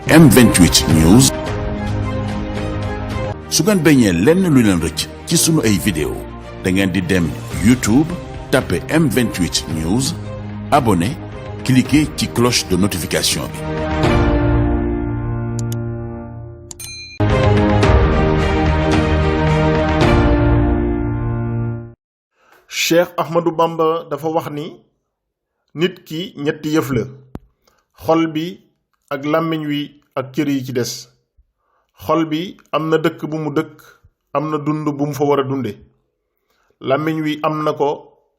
M28 News su ngeen bañee lenn lu leen rëcc ci sunu ay vidéo da ngeen di dem YouTube tapé M28 News abonné cliquer ci cloche de notification bi. Cheikh Ahmadou Bamba dafa wax ni nit ki ñetti yëf la xol bi ak làmmiñ wi ak cër yi ci des. xol bi am na dëkk bu mu dëkk am na dund bu mu fa war a dunde làmmiñ wi am na ko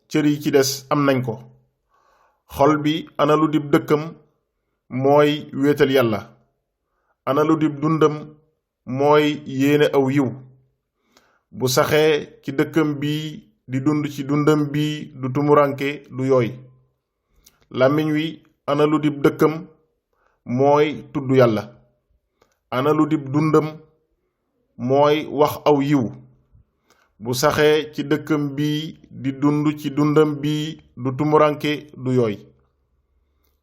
cër yi ci des am nañ ko. xol bi ana lu dib dëkkam mooy wéetal yàlla ana lu dib dundam mooy yéene aw yiw bu saxee ci dëkkam bii di dund ci dundam bii du tumuranke du yooy. làmmiñ wi ana lu dib dëkkam mooy tudd yàlla ana lu dib dundam mooy wax aw yiw bu saxee ci dëkkam bii di dund ci dundam bii du tumuranke du yooy.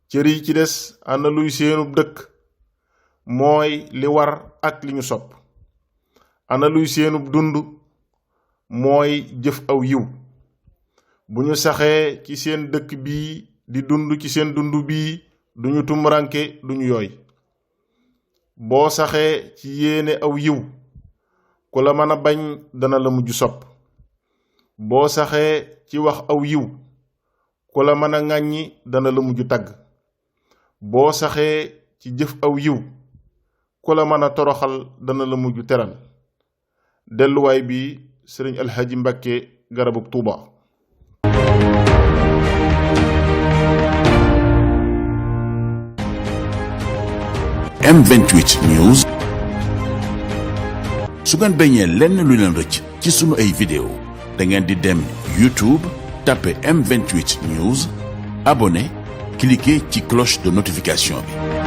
cër yi ci des ana luy seenub dëkk mooy li war ak li ñu sopp ana luy seenub dund mooy jëf aw yiw bu ñu saxee ci seen dëkk bii di dund ci seen dund bii duñu tumuranke duñu yooy. boo saxee ci yéene aw yiw ku la mën a bañ dana la mujj sopp boo saxee ci wax aw yiw ku la mën a ŋàññi dana la mujj tagg boo saxee ci jëf aw yiw ku la mën a toroxal dana la mujj teral. delluwaay bi sëriñ Alxaaji Mbàkke garabug Tuuba. M28 News su ngeen bañee lenn lu leen rëcc ci sunu ay vidéo da ngeen di dem YouTube tapé M28 News abonné cliquer ci cloche de notification bi.